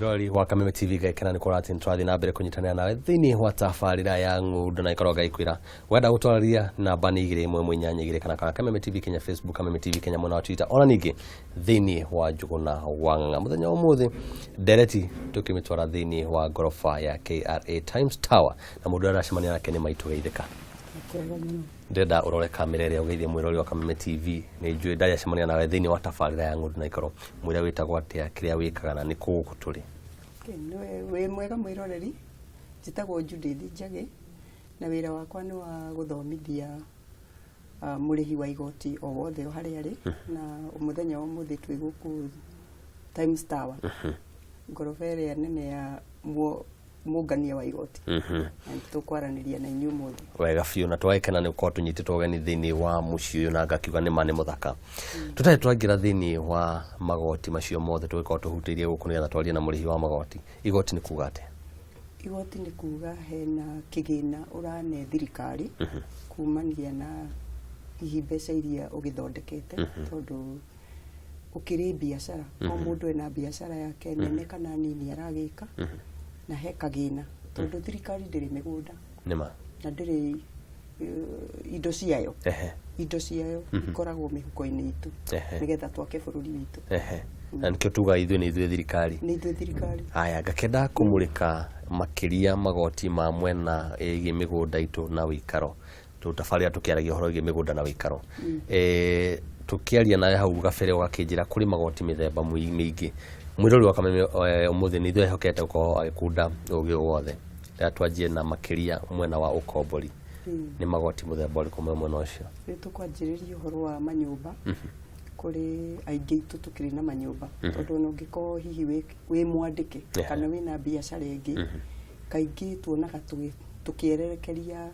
Mwĩroreri wa Kameme TV, ngekena nĩ kuona atĩ nĩtũrathiĩ na mbere kũnyitanĩra nawe thĩinĩ wa tabarĩra ya Ng'ũndũ, na ikorwo ngaikwĩra wenda gũtwarĩria namba nĩ 21182 kana Kameme TV Kenya Facebook, Kameme TV Kenya mwena wa Twitter, ona ningĩ thĩinĩ wa Njũgũna wa Ng'ang'a. Mũthenya wa ũmũthĩ ndereti tũkĩmĩtwara thĩinĩ wa ngoroba ya KRA Times Tower, na mũndũ ũrĩa aracemania nake nĩ Maitũ Geithĩka. Ndĩrenda ũrore kamera ĩrĩa ũgeithie mwĩrori wa Kameme TV. Nĩ njũĩ ndarĩ acemania nawe thĩinĩ wa tabarĩra ya Ng'ũndũ na Ikoro. Mwĩre wĩtagwo atĩa, kĩrĩa wĩkaga na nĩ kũ gũkũ tũrĩ. Wĩ mwega mwĩroreri, njĩtagwo Judith Njagĩ na wĩra wakwa nĩ wa gũthomithia mũrĩhi wa igoti o wothe o harĩa arĩ, na mũthenya wa ũmũthĩ twĩ gũkũ Times Tower, ngoroba ĩrĩa nene ya mũngania wa igoti, na tũkwaranĩria na inyuĩ ũmũthĩ. Wega biũ, na twagĩkena nĩ gũkorwo tũnyitĩtwo ũgeni thĩinĩ wa mũciĩ ũyũ, na ngakiuga nĩ ma nĩ mũthaka. Tũtarĩ twaingĩra thĩinĩ wa magoti macio mothe tũgĩkorwo tũhutĩirie gũkũ nĩgetha twarie na mũrĩhi wa magoti, igoti nĩ kuga atĩa? Igoti nĩ kuga hena kĩgĩna ũrane thirikari kumania na hihi mbeca iria ũgĩthondekete, tondũ ũkĩrĩ biacara, o mũndũ ena biacara yake nene kana nini aragĩka, na he kagĩna, tondũ thirikari ndĩrĩ mĩgũnda nĩma na ndĩrĩ indo ciayo. Indo ciayo ikoragwo mĩhuko-inĩ itũ nĩgetha twake bũrũri witũ. Na nĩkĩo tugaga ithuĩ nĩ ithuĩ thirikari. Nĩ ithuĩ thirikari. Haya, ngakĩenda kũmũrĩka makĩria magoti ma mwena ĩgiĩ mĩgũnda itũ na ũikaro. Tũtabarĩra tũkĩaragia ũhoro wĩgiĩ mĩgũnda na ũikaro, tũkĩaria nawe hau gabere ũgakĩnjĩra kũrĩ magoti mĩthemba mĩingĩ. Mwĩrori wa Kameme, ũmũthĩ nĩ ithuĩ ehokete gũkorwo agĩkunda ũgĩ ũyũ wothe. Rĩrĩa twanjie na makĩria mwena wa ũkombori, nĩ magoti mũthemba ũrĩkũ me mwena ũcio? Rĩu tũkwanjĩrĩria ũhoro wa manyũmba. Kũrĩ aingĩ itũ tũkĩrĩ na manyũmba, tondũ ona ũngĩkorwo hihi wĩ mwandĩke kana wĩna biacara ĩngĩ, kaingĩ tuonaga tũkĩererekeria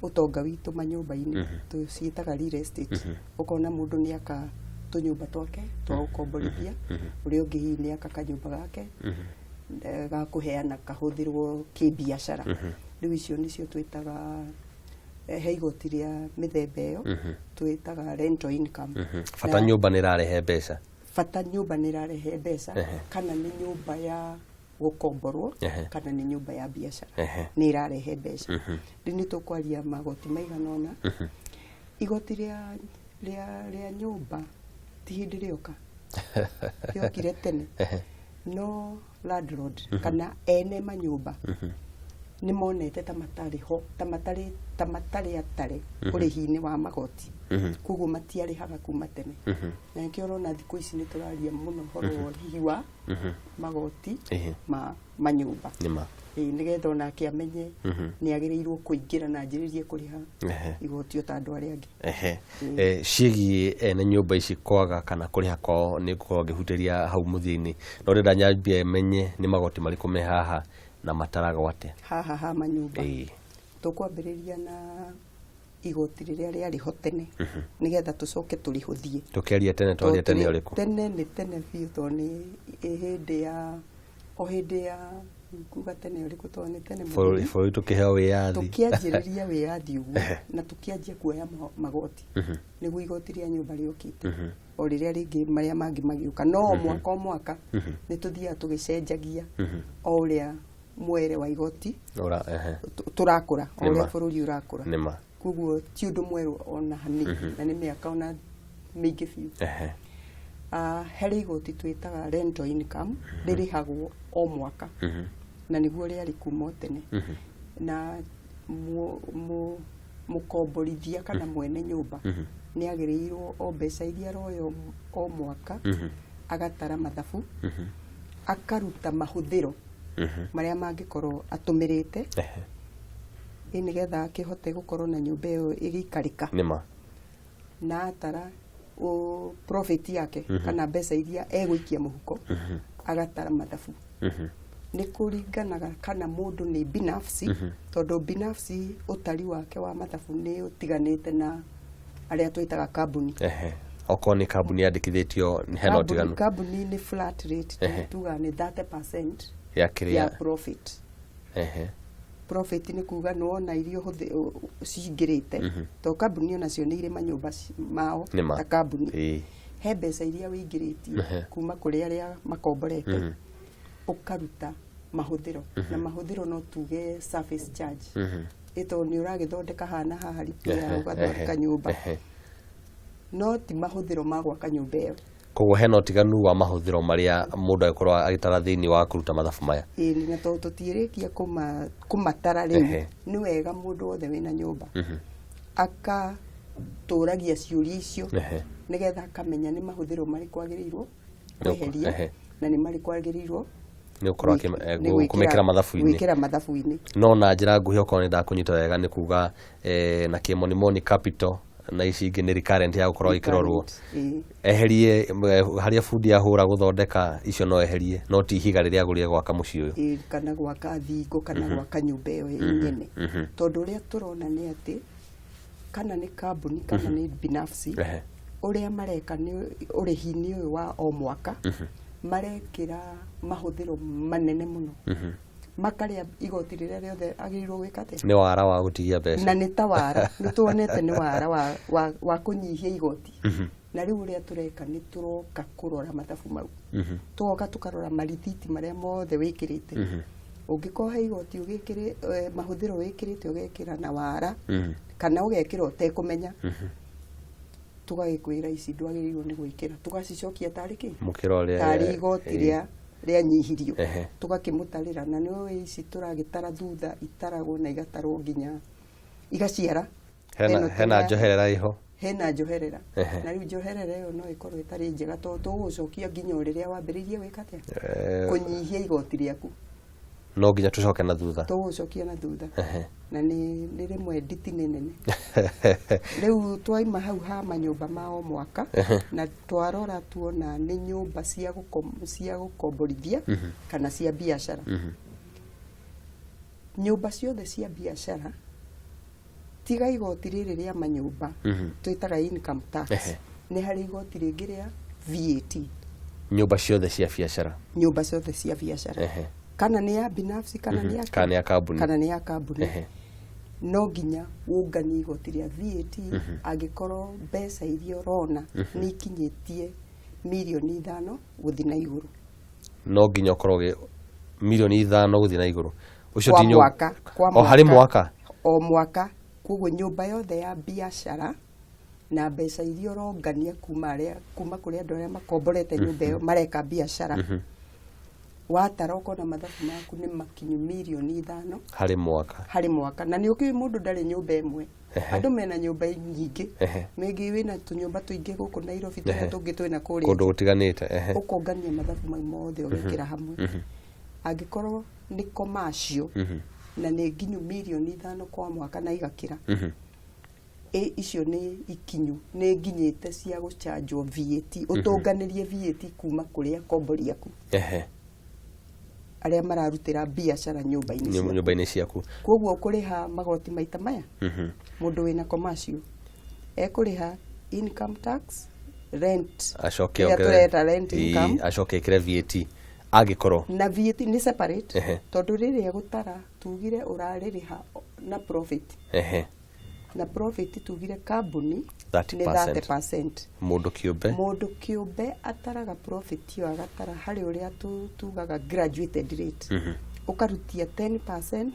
ũtonga witũ manyũmba-inĩ, tũciĩtaga real estate. Ũkona mũndũ nĩ aka tũnyũmba twake twa gũkomborithia, ũrĩa ũngĩ hihi nĩ aka kanyũmba gake ga kũheana kahũthĩrwo kĩbiacara. Rĩu icio nĩcio twĩtaga, he igoti rĩa mĩthemba ĩyo twĩtaga rental income. Bata nyũmba nĩ ĩrarehe mbeca. Bata nyũmba nĩ ĩrarehe mbeca, kana nĩ nyũmba ya gũkomborwo kana nĩ nyũmba ya biacara, nĩ ĩrarehe mbeca. Rĩu nĩ tũkwaria magoti maigana ũna. Igoti rĩa nyũmba ti hĩndĩ rĩoka, rĩokire tene, no landlord kana ene manyũmba nĩ monete ta matarĩ ho, ta matarĩ atare ũrĩhi-inĩ wa magoti, koguo matiarĩhaga kuma tene. Na nĩkĩo ũrona thikũ ici nĩ tũraria mũno ũhoro wa ũrĩhi wa magoti ma manyũmba. Nĩma. Ĩĩ, nĩgetha onake amenye nĩ agĩrĩirwo kũingĩra na anjĩrĩrie kũrĩha igoti o ta andũ arĩa angĩ. Ciĩgiĩ ene nyũmba ici kwaga kana kũrĩha kwao nĩ ngũkorwo ngĩhutĩria hau mũthia-inĩ, no ndĩrenda nyambie menye nĩ magoti marĩkũ me haha na mataragwo atĩa. Haha ha manyũmba, tũkwambĩrĩria na igoti rĩrĩa rĩarĩ ho tene nĩgetha tũcoke tũrĩhũthie. Tũkĩaria tene, twaria tene ũrĩkũ? Tene nĩ tene biũ, tondũ nĩ hĩndĩ ya o hĩndĩ ya kuga tene ũrĩkũ, tondũ nĩ tene mũno. Bũrũri tũkĩheo wĩyathi. Tũkĩanjĩrĩria wĩyathi ũguo na tũkĩanjia kuoya magoti, nĩguo igoti rĩa nyũmba rĩũkĩte, o rĩrĩa rĩngĩ marĩa mangĩ magĩũka, no o mwaka o mwaka nĩ tũthiaga tũgĩcenjagia o ũrĩa mwere wa igoti Ura, ehe. Tũrakũra o ũrĩa Nĩma. bũrũri ũrakũra. Nĩma. Koguo ti ũndũ mwerũ ona hanini, na nĩ mĩaka ona mĩingĩ biũ. Harĩ igoti twĩtaga rental income, rĩrĩhagwo o mwaka, na nĩguo rĩarĩ kuma o tene, na mũkomborithia kana mwene nyũmba nĩ agĩrĩirwo o mbeca iria aroya o mwaka agatara mathabu, akaruta mahũthĩro marĩa mangĩkorwo atũmĩrĩte, ĩ nĩgetha akĩhote gũkorwo na nyũmba ĩyo ĩgĩikarĩka. Nĩma. Na atara profit yake kana mbeca iria egũikia mũhuko, agatara mathabu. Nĩ kũringanaga kana mũndũ nĩ binafsi, tondũ binafsi ũtari wake wa mathabu nĩ ũtiganĩte na arĩa twĩtaga kambuni. Okorwo nĩ kambuni yandĩkithĩtio hena ũtiganu. Kambuni nĩ flat rate, tugaga nĩ 30% ya kĩrĩa ya profit. Profit nĩ kuga nĩ wona iria cingĩrĩte, tondũ kambuni onacio nĩ irĩ manyũmba mao Nĩma. ta kambuni. He mbeca iria wĩingĩrĩtie kuma kũrĩ arĩa makomborete. Ũkaruta mahũthĩro, na mahũthĩro no tuge service charge, ĩ tondũ nĩ ũragĩthondeka haha na haha, repair, ũgathondeka nyũmba, no ti mahũthĩro ma gwaka nyũmba ĩyo. Koguo hena ũtiganu wa mahũthĩro marĩa mũndũ angĩkorwo agĩtara thĩinĩ wa kũruta mathabu maya. Ĩĩ, na tondũ tũtiĩrĩkia kũmatara rĩu, nĩ wega mũndũ wothe wĩna nyũmba akatũragia ciũria icio, nĩgetha akamenya nĩ mahũthĩro marĩkũ agĩrĩirwo kweheria na nĩ marĩkũ agĩrĩirwo nĩ gũkorwo nĩ gwĩkĩra- kũmĩkĩra mathabu-inĩ. Gwĩkĩra mathabu-inĩ. No na njĩra nguhĩ, okorwo nĩ ndakũnyita wega, nĩ kuga na kĩmonimoni capital na ici ingĩ nĩ recurrent ya gũkorwo ikĩrorwo. Ĩĩ. Eherie harĩa bundi ahũra gũthondeka icio, no eherie, no ti ihiga rĩrĩa agũrire gwaka mũciĩ ũyũ. Ĩĩ, kana gwaka thingo, kana gwaka nyũmba ĩyo ĩ nyene, tondũ ũrĩa tũrona nĩ atĩ kana nĩ kambuni kana nĩ binafsi, ũrĩa mareka nĩ ũrĩhi-inĩ ũyũ wa o mwaka, marekĩra mahũthĩro manene mũno, makarĩa igoti rĩrĩa rĩothe agĩrĩirwo gwĩka atĩa. Nĩ wara wa gũtigia mbeca. Na nĩ ta wara, nĩ tuonete nĩ wara wa kũnyihia igoti. Na rĩu ũrĩa tũreka nĩ tũroka kũrora mathabu mau, tũgoka tũkarora marithiti marĩa mothe wĩkĩrĩte. Ũngĩkorwo he igoti ũgĩkĩrĩ, mahũthĩro wĩkĩrĩte, ũgekĩra na wara kana ũgekĩra ũtekũmenya, tũgagĩkwĩra ici ndwagĩrĩirwo nĩ gwĩkĩra, tũgacicokia tarĩ kĩ? Mũkĩra ũrĩa Tarĩ igoti rĩanyihirio. Tũgakĩmũtarĩra, na nĩ ici tũragĩtara thutha itaragwo na igatarwo nginya igaciara. Hena Ĩno hena njoherera iho. Hena njoherera. Na rĩu njoherera ĩyo no ĩkorwo ĩtarĩ njega, tondũ tũgũcokia nginya o rĩrĩa wambĩrĩirie gwĩka atĩa? Kũnyihia igoti rĩaku. No nginya tũcoke na thutha. Tũgũcokia na thutha. Na nĩ rĩmwe nditi nĩ nene. Rĩu twaima hau ha manyũmba ma o mwaka, na twarora tuona nĩ nyũmba cia gũkomborithia kana cia biacara. Nyũmba ciothe cia biacara, tiga igoti rĩrĩ rĩa manyũmba twĩtaga income tax, nĩ harĩ igoti rĩngĩ rĩa VAT. Nyũmba ciothe cia biacara. Nyũmba ciothe cia biacara, kana nĩ ya binafsi kana nĩ ya Kana nĩ ya kambuni. Kana nĩ ya kambuni, no nginya wũnganie igoti rĩa VAT angĩkorwo mbeca iria ũrona nĩ ikinyĩtie mirioni 5 gũthiĩ na igũrũ. No nginya ũkorwo mirioni 5 gũthiĩ na igũrũ, ũcio Kwa ti mwaka, kwa O harĩ mwaka. O mwaka. Koguo nyũmba yothe ya biacara na mbeca iria ũrongania kuma kũrĩ andũ arĩa makomborete nyũmba ĩyo mareka biacara, watara ũkona mathabu maku nĩ makinyu mirioni 5 harĩ mwaka. Harĩ mwaka. Na nĩ ũkĩũĩ mũndũ ndarĩ nyũmba ĩmwe, andũ mena nyũmba nyingĩ. Maybe wĩna tũnyũmba tũingĩ gũkũ Nairobi, tũrĩa tũngĩ twĩna kũrĩa kũndũ gũtiganĩte. Ũkongania mathabu mau mothe ũgekĩra hamwe, angĩkorwo nĩ commercial na nĩ nginyu mirioni 5 kwa mwaka na igakĩra, ĩ icio nĩ ikinyu, nĩ nginyĩte cia gũchanjwo VAT, ũtũnganĩrie VAT kuma kũrĩ akombori aku arĩa mararutĩra biacara nyũmba-inĩ ciaku. Nyũmba-inĩ ciaku. Koguo kũrĩha magoti maita maya, mũndũ wĩna commercial ekũrĩha income tax, rent, acoke ĩrĩa ongerere- tũreta rent income, acoke ĩkĩre VAT angĩkorwo na VAT nĩ separate, tondũ rĩrĩa gũtara tugire ũrarĩrĩha na profit, na profit tugire kambuni nĩ 30%. 30%. Mũndũ kĩũmbe? Mũndũ kĩũmbe ataraga profit ĩyo, agatara harĩ ũrĩa tugaga graduated rate, ũkarutia 10%,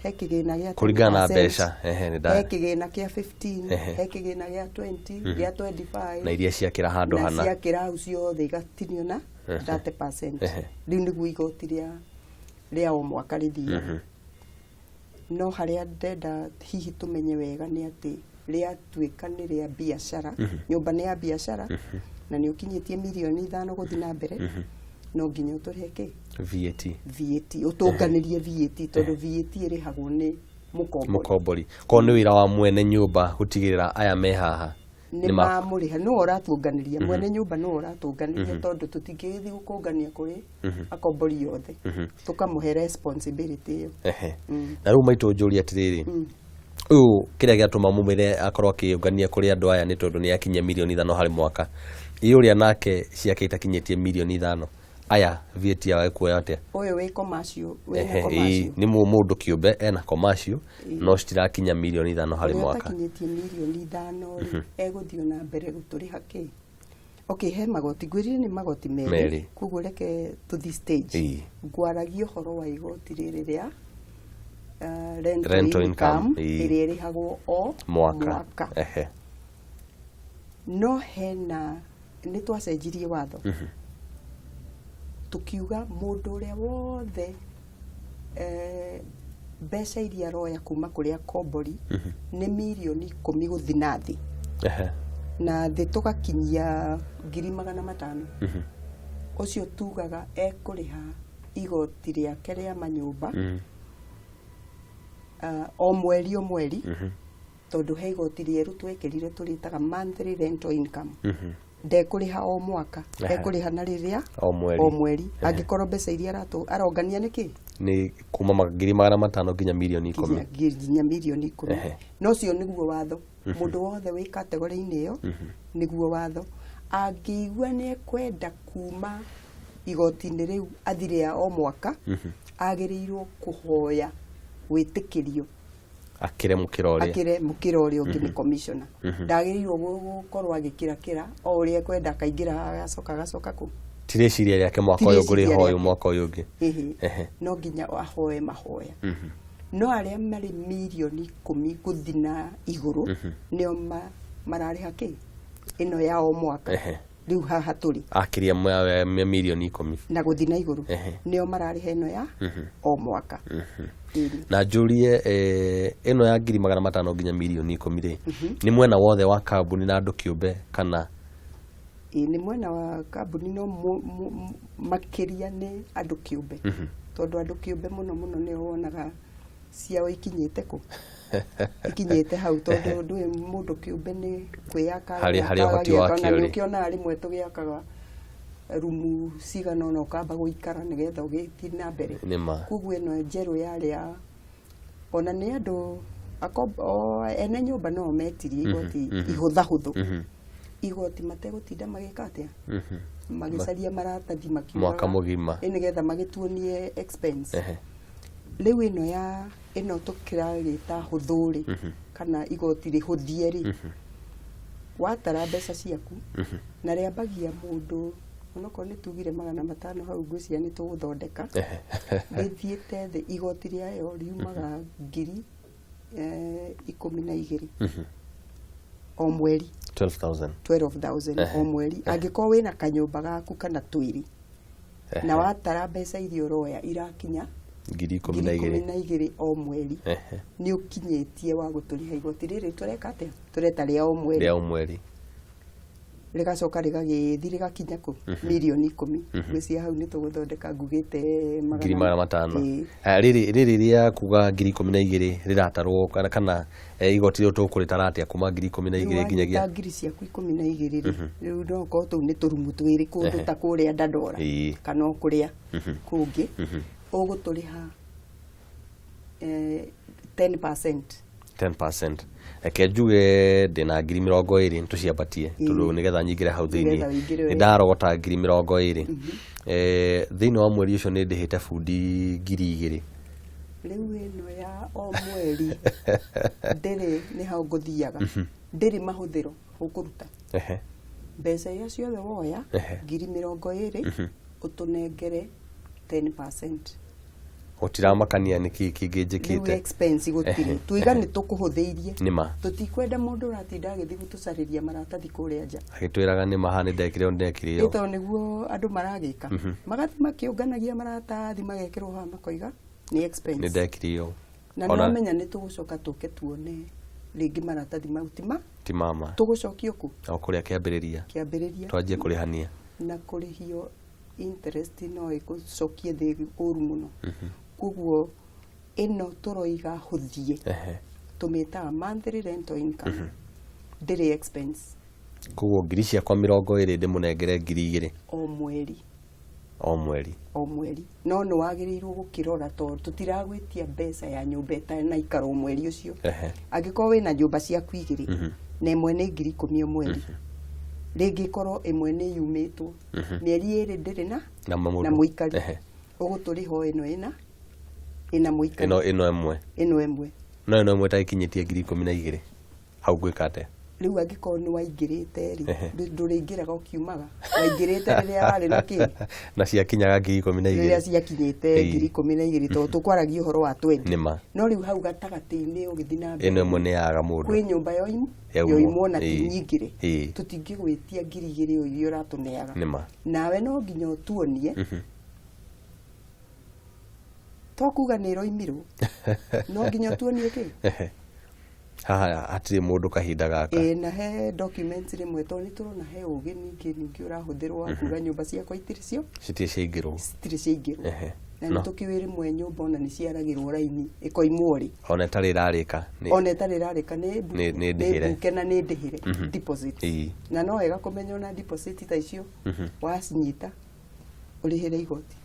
he kĩgĩna gĩa Kũringana na 10%, mbeca, ehe, nĩ he kĩgĩna kĩa 15, he kĩgĩna gĩa 20, gĩa 25, na iria ciakĩra handũ na hana. ciakĩra hau ciothe igatinio na 30%. Rĩu nĩguo igoti rĩa o mwaka rĩthiaga. No harĩa ndenda hihi tũmenye wega nĩ atĩ rĩatuĩka nĩ rĩa biacara, nyũmba nĩ ya biacara na nĩ ũkinyĩtie mirioni 5 gũthiĩ na mbere, no nginya ũtũrĩhe kĩ? VAT. VAT, ũtũnganĩrie VAT, tondũ VAT ĩrĩhagwo nĩ mũkombori. Mũkombori. Korwo nĩ wĩra wa mwene nyũmba gũtigĩrĩra aya me haha nĩ mamũrĩha, nĩwe ũratũnganĩria, mwene nyũmba nĩwe ũratũnganĩria, tondũ tũtingĩgĩthiĩ gũkũngania kũrĩ akombori othe, tũkamũhe responsibility ĩyo. Na rĩu maitũ njũrie atĩrĩrĩ, ũyũ kĩrĩa gĩatũma mumĩre akorwo akĩũngania kũrĩ andũ aya nĩ tondũ nĩ akinyia mirioni 5 harĩ mwaka. Ĩ ũrĩa nake ciake itakinyĩtie mirioni 5, aya VAT yao ĩkuoya atĩa? Ũyũ wĩ commercial, wĩna commercial. Nĩ mũndũ kĩũmbe ena commercial no citirakinya mirioni 5 harĩ Ũrĩa mwaka. ũtakinyĩtie mirioni 5 rĩ, egũthiĩ na mbere gũtũrĩha kĩ? Okay, he magoti ngwĩrire nĩ magoti Merĩ. merĩ, koguo reke tũthi stage. Ĩĩ. Ngwaragia ũhoro wa igoti rĩrĩ rĩa rental, Rental income, income ĩĩ. ĩrĩa ĩrĩhagwo o mwaka, mwaka. Ehe. No hena nĩ twacenjirie watho, tukiuga mũndũ ũrĩa wothe mbeca iria aroya kuma kũrĩ akombori nĩ mirioni 10 gũthi na thĩ, na thĩ tũgakinyia 500,000, ũcio tugaga ekũrĩha igoti rĩake rĩa manyũmba o mweri o mweri, tondũ he igoti rĩerũ twekĩrire tũrĩtaga monthly rental income. Ndekũrĩha o mwaka, ekũrĩha na rĩrĩa O mweri. o mweri, angĩkorwo mbeca iria arongania nĩ kĩ? Nĩ kuma 500,000 nginya mirioni 10. Nginya mirioni 10. No ũcio nĩguo watho. Mũndũ wothe wĩ kategori-inĩ ĩyo, nĩguo watho. Angĩigua nĩ ekwenda kuma igoti-inĩ rĩu athire o mwaka, agĩrĩirwo kũhoya gwĩtĩkĩrio akĩre mũkĩra ũrĩa akĩre mũkĩra ũrĩa ũngĩ nĩ commissioner. Ndagĩrĩirwo gũkorwo agĩkĩrakĩra o ũrĩa ekwenda, akaingĩra haha, agacoka agacoka kũ. Ti rĩciria rĩake mwaka Ti ũyũ rĩciria ngũrĩha ũyũ rĩake. mwaka ũyũ ũngĩ. Ĩhĩ. No nginya ahoe mahoya. No arĩa marĩ mirioni 10 gũthi na igũrũ nĩo mararĩha kĩ ĩno ya o mwaka. Rĩu haha tũrĩ akĩria mirioni 10 na gũthi na igũrũ, nĩo mararĩha ĩno ya o mwaka. Ĩni. Na njũrie, ĩno ya 500,000 nginya mirioni 10 rĩ, nĩ mwena wothe wa kambuni na andũ kĩũmbe kana? Ĩ, nĩ mwena wa kambuni, no makĩria nĩ andũ kĩũmbe, tondũ andũ kĩũmbe mũno mũno nĩo wonaga ciao ikinyĩte kũ, ikinyĩte hau, tondũ ndũĩ mũndũ kĩũmbe nĩ kwĩyaka Harĩ ũhoti wake na nĩ ũrĩ. ũkĩonaga rĩmwe tũgĩakaga rumu cigana ũna ũkamba gũikara nĩgetha ũgĩthiĩ na mbere. Nĩ ma. Koguo ĩno njerũ yarĩ ya ona nĩ andũ o ene nyũmba no metirie igoti ihũthahũthũ, igoti mategũtinda magĩka atĩa, magĩcaria maratathi makiugaga Mwaka mũgima. Ĩ, nĩgetha magĩtuonie expense. Rĩu ĩno ya ĩno tũkĩragĩta hũthũ rĩ, kana igoti rĩhũthie rĩ, watara mbeca ciaku na rĩambagia mũndũ onokorwo nĩ tugire 500 hau, ngwĩciria nĩ tũgũthondeka rĩthiĩte thĩ. Igoti rĩayo riumaga 12,000 o mweri. 12,000. 12,000 o mweri, angĩkorwo wĩna kanyũmba gaku kana twĩrĩ, na watara mbeca iria ũroya irakinya ngiri ikũmi ngiri na ikũmi igĩrĩ na igĩrĩ o mweri, nĩ ũkinyĩtie wa gũtũrĩha igoti rĩrĩ tũreka atĩa, tũreta rĩa o mweri. Rĩa o mweri. Rĩgacoka rĩgagĩthi rĩgakinya kũ mirioni 10. Ngwĩciria hau nĩ tũgũthondeka ngugĩte 500,000. Ĩĩ. Rĩrĩ rĩa kuga 12,000 rĩratarwo kana igoti rĩu tũkũrĩtara atĩa kuma 12,000 nginyagia wanyita ngiri ciaku 12 rĩ, rĩu no korwo tũu nĩ tũrumu twĩrĩ kũndũ ta kũrĩa Dandora kana o kũrĩa kũngĩ, ũgũtũrĩha 10%. 10%. Reke njuge ndĩna 20,000, tũciambatie tondũ nĩgetha nyingĩre hau thĩinĩ. Nĩgetha ũingĩre Nĩ wega. ndarogota 20,000. Thĩinĩ wa mweri ũcio nĩ ndĩhĩte bundi 2,000. Rĩu ĩno ya o mweri ndĩrĩ, nĩ hau ngũthiaga, ndĩrĩ mahũthĩro ũkũruta. Mbeca iria ciothe woya, 20,000, ũtũnengere 10%. Gũtiramakania nĩ kĩĩ kĩngĩ Rĩu njĩkĩte. Expense gũtirĩ. Tuiga nĩ tũkũhũthĩirie. Nĩ ma. Tũtikwenda mũndũ ũratinda agĩthiĩ gũtũcarĩria maratathi kũrĩa nja. Agĩtwĩraga nĩ ma haha nĩ ndekire ũũ, ndekire Ĩ, ũũ. tondũ nĩguo andũ maragĩka, magathiĩ makĩũnganagia maratathi magekĩrwo haha makoiga nĩ expense. Nĩ ndekire ũũ. Na nĩwamenya nĩ tũgũcoka tũke tuone rĩngĩ maratathi mau ti ma Ti mama. Tũgũcokio kũ? O kũrĩa kĩambĩrĩria. Kĩambĩrĩria. Twanjie kũrĩhania. Na kũrĩhio interest no ĩgũcokie thĩ ũru mũno. Koguo ĩno tũroiga hũthie, tũmĩtaga monthly rental income, ndĩrĩ expense. Koguo ngiri ciakwa 20 ndĩmũnengere 2,000 O mweri. O mweri. O mweri, no nĩ wagĩrĩirwo gũkĩrora tondũ tũtiragwĩtia mbeca ya nyũmba ĩtanaikarwo mweri ũcio. Angĩkorwo wĩna nyũmba ciaku igĩrĩ na ĩmwe nĩ 10,000 o mweri, rĩngĩ ĩkorwo ĩmwe nĩ yumĩtwo mĩeri 2 ndĩrĩ na Na mũndũ. na mũikari, ũgũtũrĩha o ĩno ĩna mũikari. Ĩno ĩmwe. Ĩno ĩmwe. No ĩno ĩmwe ĩtagĩkinyĩtie 12,000, hau ngwĩka atĩa? Rĩu angĩkorwo nĩ waingĩrĩte rĩ, ndũrĩingĩraga ũkiumaga, waingĩrĩte rĩrĩa warĩ na kĩ na ciakinyaga 12,000. Rĩrĩa ciakinyĩte 12,000, tondũ tũkwaragia ũhoro wa 20. Nĩma. No rĩu hau gatagatĩ-inĩ ũgĩthiĩ na mbere, Ĩno ĩmwe nĩ yaga mũndũ. Kwĩ nyũmba yoimwo. Yaumwo. Yoimwo na ti nyingĩre. Tũtingĩgwĩtia 2,000 o iria ũratũneaga. Nĩma. Nawe no nginya ũtuonie, to kuga nĩ ĩroimirwo, no nginya ũtuonie kĩ. Haha hatirĩ mũndũ kahinda gaka. Ĩĩ, na he documents rĩmwe, tondũ nĩ tũrona he ũgĩ ningĩ ũrahũthĩrwo wa kuga nyũmba ciakwa itirĩ cio Citirĩ ciaingĩrwo. Citirĩ ciaingĩrwo. Na No. nĩ tũkĩũĩ rĩmwe nyũmba ona nĩ ciaragĩrwo raini ĩkoimwo rĩ. Ona ĩtarĩ ĩrarĩka. Ona ĩtarĩ ĩrarĩka nĩ Nĩ ndĩhĩre. Nĩ mbuke na nĩ ndĩhĩre deposit. Na no wega kũmenya ona deposit ta icio wacinyita ũrĩhĩre igoti.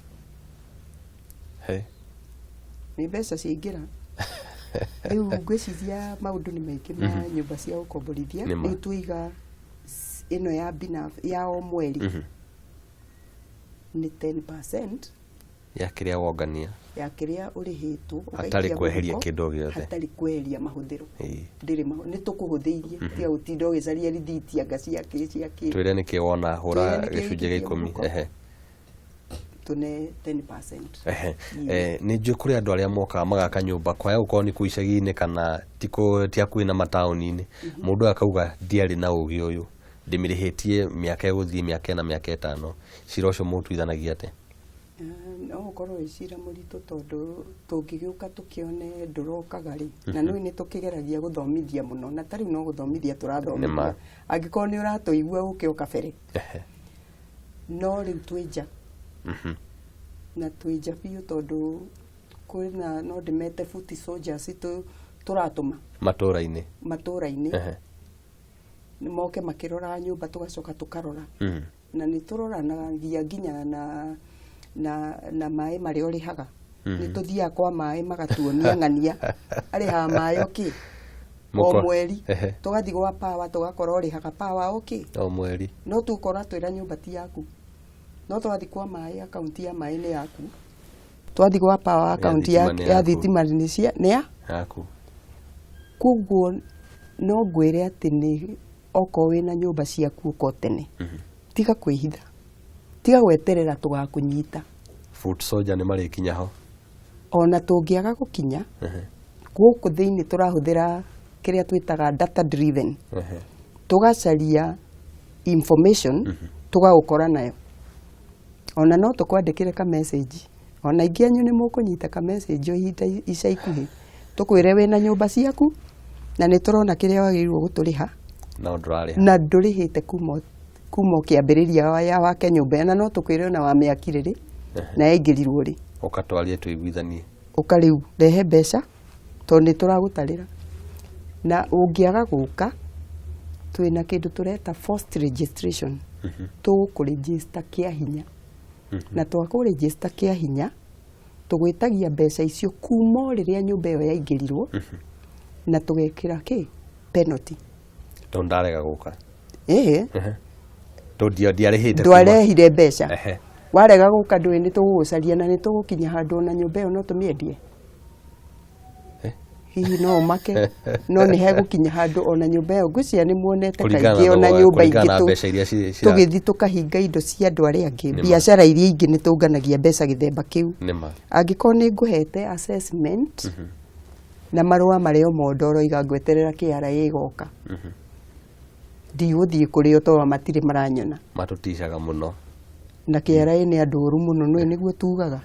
Nĩ mbeca ciaingĩra. Rĩu ngwĩciria maũndũ nĩ maingĩ ma nyũmba cia gũkomborithia. Nĩ ma. Rĩu tũiga ĩno ya binaf ya o mweri nĩ 10% ya kĩrĩa wongania. Ya kĩrĩa ũrĩhĩtwo, Hatarĩ ũgaikia kweheria mũhuko, kĩndũ o gĩothe. Hatarĩ kweheria mahũthĩro. Ndĩrĩ nĩ tũkũhũthĩirie, tiga gũtinda ũgĩcaria rithiti anga cia kĩ cia kĩ. Twĩre nĩkĩ wona hũra Twĩre nĩkĩ gĩcunjĩ gĩa ũikĩtie 10. mũhuko. Tũne 10%. Nĩ njũĩ kũrĩ andũ arĩa mokaga magaka nyũmba kwaya gũkorwo nĩ kũu icagi-inĩ kana ti hakuhĩ na mataũni-inĩ. Mũndũ akauga ndiarĩ na ũgĩ ũyũ, ndĩmĩrĩhĩtie mĩaka ĩgũthiĩ mĩaka ĩna, mĩaka 5. Cira ũcio mũtuithanagia atĩa? No ũkorwo wĩ cira mũritũ, tondũ tũngĩgĩũka tũkĩone ndũrokaga rĩ, na nĩũĩ nĩ tũkĩgeragia gũthomithia mũno, na ta rĩu no gũthomithia tũrathomithia. Nĩma. Angĩkorwo nĩ ũratũigua ũke o kabere. No rĩu twĩ nja. Na twĩ nja biũ, tondũ kwĩna no ndĩmete foot soldiers tũratũma matũra-inĩ. Matũra-inĩ. Moke makĩroraga nyũmba, tũgacoka tũkarora. Na nĩ tũroranagia nginya na maĩ marĩa ũrĩhaga. Nĩ tũthiaga kwa maĩ magatuonia ng'ania arĩhaga maĩ okĩ o mweri. Tũgathiĩ gwa power, tũgakora ũrĩhaga power okĩ o mweri. No tũkora twĩra nyũmba ti yaku, no twathiĩ kwa maĩ, akaunti ya maĩ nĩ yaku. Twathiĩ gwa power, akaunti thitima nĩ ya yaku. Thitima nĩ cia nĩ ya yaku. Koguo no ngwĩre atĩ nĩ okorwo wĩna nyũmba ciaku, ũka tene, tiga kwĩhitha, tiga gweterera tũgakũnyita. Foot soldier nĩ marĩkinya ho. Ona tũngĩaga gũkinya gũkũ thĩinĩ, tũrahũthĩra kĩrĩa twĩtaga data driven. Tũgacaria information, tũgagũkora nayo. Ona no tũkwandĩkĩre ka message, ona ingĩ anyu nĩ mũkũnyita ka message o ihinda ica ikuhĩ, tũkwĩre wĩna nyũmba ciaku na nĩ tũrona kĩrĩa wagĩrĩirwo gũtũrĩha. No ndũrarĩha. Na ndũrĩhĩte kuma kĩambĩrĩria ya wake nyũmba, na no tũkwĩre ona wamĩakire rĩ na yaingĩrirwo rĩ. Ũkatwarie tũiguithanie. Ũka rĩu rehe mbeca, tondũ nĩ tũragũtarĩra. Na ũngĩaga gũka, twĩna kĩndũ tũreta forced registration. Tũgũkũregister kĩa hinya, na twakũregister kĩa hinya, tũgwĩtagia mbeca icio kuma o rĩrĩa nyũmba ĩyo yaingĩrirwo, na tũgekĩra kĩ penalty. Tondũ ndarega gũka. Ĩhĩ. Tondũ ndiarĩhĩte Ndwarehire mbeca. Warega gũka, ndũĩ nĩ tũgũgũcaria na nĩ tũgũkinya handũ ona nyũmba ĩyo no tũmĩendie. Hihi no ũmake, no nĩ hegũkinya handũ ona nyũmba ĩyo, ngwĩciria nĩ muonete Kũringana na kaingĩ ona thogora, nyũmba kũringana ingĩ na mbeca iria tũgĩthiĩ tũkahinga indo cia andũ arĩa angĩ. Nĩma. Biacara iria ingĩ nĩ tũnganagia mbeca gĩthemba kĩu. Nĩma. Angĩkorwo nĩ ngũhete assessment na marũa marĩa o mondo ũroiga ngweterera KRA ĩgoka, ndigũthiĩ kũrĩ o tondũ matirĩ maranyona. Matũticaga mũno. Na KRA nĩ andũ oru mũno, nĩ nĩguo tugaga.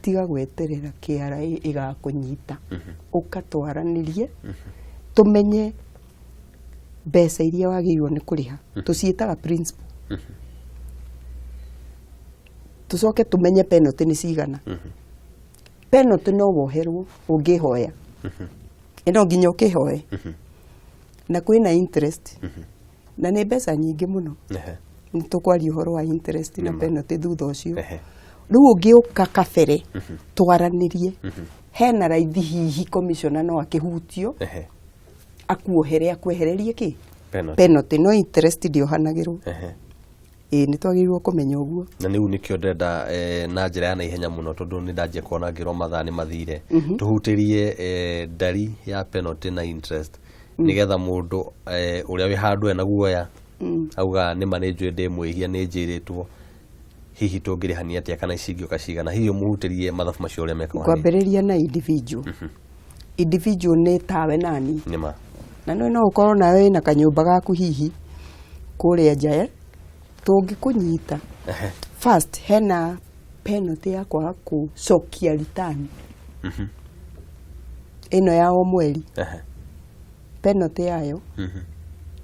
Tiga gweterera KRA ĩgakũnyita, ũkatwaranĩrie tũmenye mbeca iria wagĩrĩirwo nĩ kũrĩha, tũciĩtaga principal, tũcoke tũmenye penalty nĩ cigana. Penalty no woherwo ũngĩhoya, ĩno nginya ũkĩhoe, na kwĩna interest na nĩ mbeca nyingĩ mũno. Nĩ tũkwaria ũhoro wa interest na Nĩma. penalty thutha ũcio. Rĩu ũngĩũka kabere twaranĩrie, hena raithi hihi commissioner no akĩhutio akuohere, akwehererie kĩ Penalty. Penalty, no interest ndĩohanagĩrwo. Ĩĩ, nĩ twagĩrĩirwo kũmenya ũguo. Na rĩu nĩkĩo ndĩrenda na njĩra ya naihenya mũno, tondũ nĩ ndanjia kuona ngĩrwo mathaa nĩ mathire, tũhutĩrie ndari ya penalty na interest. Nĩgetha mũndũ ũrĩa wĩ handũ ena guoya auga nĩma nĩ njũĩ ndĩ mwĩhia, nĩ njĩrĩtwo, hihi tũngĩrĩhania atĩa kana ici ingĩũka cigana, hihi ũmũhutĩrie mathabu macio ũrĩa mekaga hanini. Ngwambĩrĩria na individual. Individual nĩ tawe nani. Nĩma. Na no ũkorwo nawe wĩna kanyũmba gaku hihi kũrĩa nja, tũngĩkũnyita, first hena penalty ya kwaga gũcokia return ĩno ya o mweri. Penalty yayo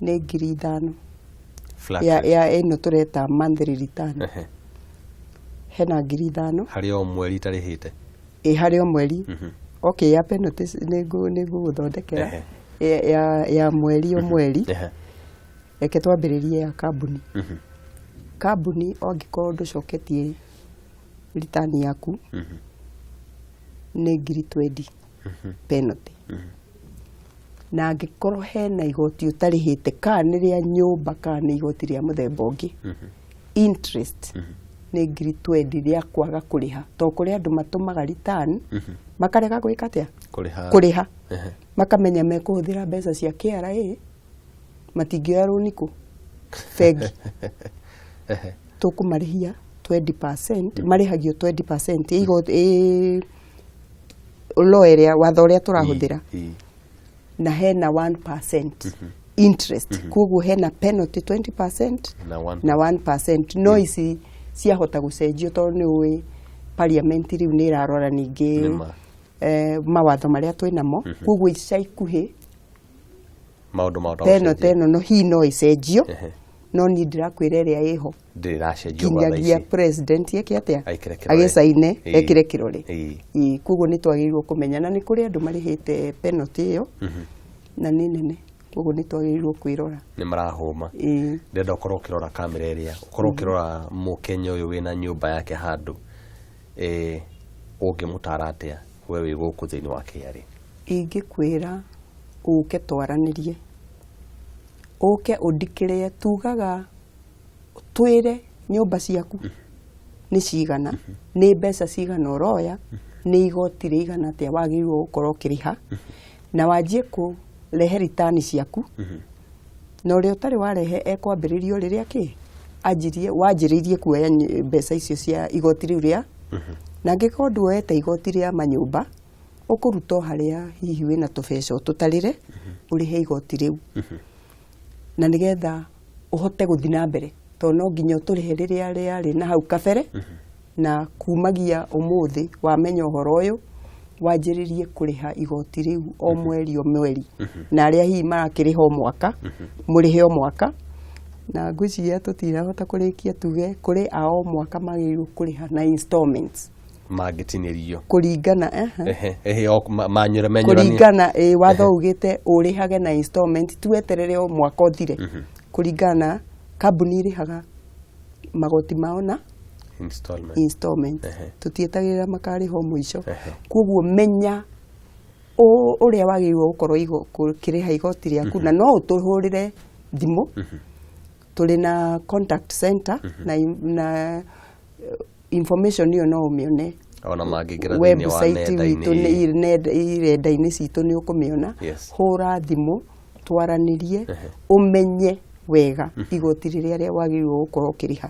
nĩ 5,000. Flat Ya, rate. ya ĩno tũreta monthly return. Hena 5,000. Harĩ o mweri itarĩhĩte. Ĩ, harĩ o mweri. Okay, ya penalty nĩ ngũgũthondekera ya mweri o mweri. Reke twambĩrĩrie ya kambuni. Kambuni, angĩkorwo ndũcoketie return yaku, nĩ 20,000 penalty. Na angĩkorwo hena igoti ũtarĩhĩte, kana nĩ rĩa nyũmba kana nĩ igoti rĩa mũthemba ũngĩ, interest nĩ 20,000 rĩa kwaga kũrĩha, tondũ kũrĩ andũ matũmaga return makarega gwĩka atĩa? Kũrĩha. Kũrĩha. Makamenya mekũhũthĩra mbeca cia KRA, matingĩoya rũni kũ bengi. Tũkũmarĩhia 20%, marĩhagio 20% igoti law ĩrĩa, watho ũrĩa tũrahũthĩra. Na hena 1% interest, koguo hena penalty 20% Na 1%. Na 1%. No ici ciahota gũcenjio, tondũ nĩ ũĩ parliament rĩu nĩ ĩrarora ningĩ Nĩma. Mawatho marĩa twĩ namo, koguo ica ikuhĩ Maũndũ mahota penalty gũcenjia. ĩno no hihi no ĩcenjio. No niĩ ndĩrakwĩra ĩrĩa ĩho Ndĩrĩ ĩracenjio gwa thaa nginyagia ici. president eke atĩa? Aikĩre kĩrore. Agĩcaine, ekĩre kĩrore. Ĩĩ, koguo nĩ twagĩrĩirwo kũmenya, na nĩ kũrĩ andũ marĩhĩte penalty ĩyo na nĩ nene, koguo nĩ twagĩrĩirwo kwĩrora. Nĩ marahũma. Ndĩrenda ũkorwo ũkĩrora kamera ĩrĩa, ũkorwo ũkĩrora mũkenya ũyũ wĩna nyũmba yake handũ, ũngĩmũtara atĩa we wĩ gũkũ thĩinĩ wa KRA? Ingĩkwĩra ũke twaranĩrie, ũke ũndikĩrĩe, tugaga twĩre nyũmba ciaku nĩ cigana, nĩ mbeca cigana ũroya, nĩ igoti rĩigana atĩa wagĩrĩirwo gũkorwo ũkĩrĩha, na wanjie kũrehe ritani ciaku. Na ũrĩa ũtarĩ warehe ekwambĩrĩrio rĩrĩa kĩ anjirie wanjĩrĩirie kuoya mbeca icio cia igoti rĩu rĩa. Na angĩkorwo nduoete igoti rĩa manyũmba, ũkũruta o harĩa hihi wĩna tũbeca ũtũtarĩre ũrĩhe igoti rĩu, na nĩgetha ũhote gũthiĩ na mbere, tondũ no nginya ũtũrĩhe rĩrĩa rĩarĩ na hau kabere. Na kumagia ũmũthĩ wamenya ũhoro ũyũ, wanjĩrĩrie kũrĩha igoti rĩu o mweri o mweri. Na arĩa hihi marakĩrĩha o mwaka, mũrĩhe o mwaka. Na ngwĩciria tũtinahota kũrĩkia, tuge kũrĩ a o mwaka magĩrĩirwo kũrĩha na installments. Mangĩtinĩrio. Kũringana Ehe, ehe, o manyũra menyũranie. Kũringana watho ugĩte ũrĩhage na installment, ti weterere o mwaka ũthire. Kũringana na kambuni ĩrĩhaga magoti mao na installment. Installment. Tũtietagĩrĩra makarĩha o mũico. Koguo menya ũrĩa wagĩrĩirwo gũkorwo ũkĩrĩha igoti rĩaku, na no ũtũhũrĩre thimũ. Tũrĩ na contact center na information ĩyo no ũmĩone Ona mangĩingĩra thĩinĩ wa website witũ nenda-inĩ. Nenda-inĩ citũ nĩ ũkũmĩona. Hũra thimũ twaranĩrie, ũmenye wega igoti rĩrĩa rĩa wagĩrĩirwo gũkorwo ũkĩrĩha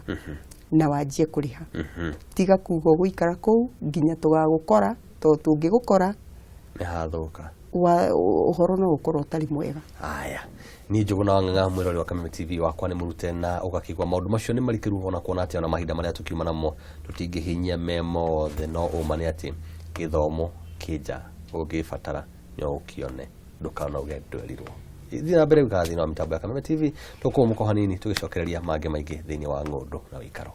na wanjie kũrĩha. Tiga kuga ũgũikara kũu nginya tũgagũkora, tondũ tũngĩgũkora Nĩ hathũka. Ũhoro no ũkorwo ũtarĩ mwega. Aya, niĩ Njũgũna wa Ng'ang'a, mwĩrori wa Kameme TV wakwa, nĩ mũrute na ũgakĩigua maũndũ macio nĩ marikĩru, ona kuona atĩ ona mahinda marĩa tũkiuma namo tũtingĩhinyia me mothe. No ũma nĩ atĩ gĩthomo kĩnja, ũngĩbatara no ũkĩone, ndũkanauge ndwerirwo. Thiĩ na mbere gũikara thĩinĩ wa mĩtambo ya Kameme TV, tũkũmũka hanini tũgĩcokereria mangĩ maingĩ thĩinĩ wa ng'ũndũ na wĩikaro.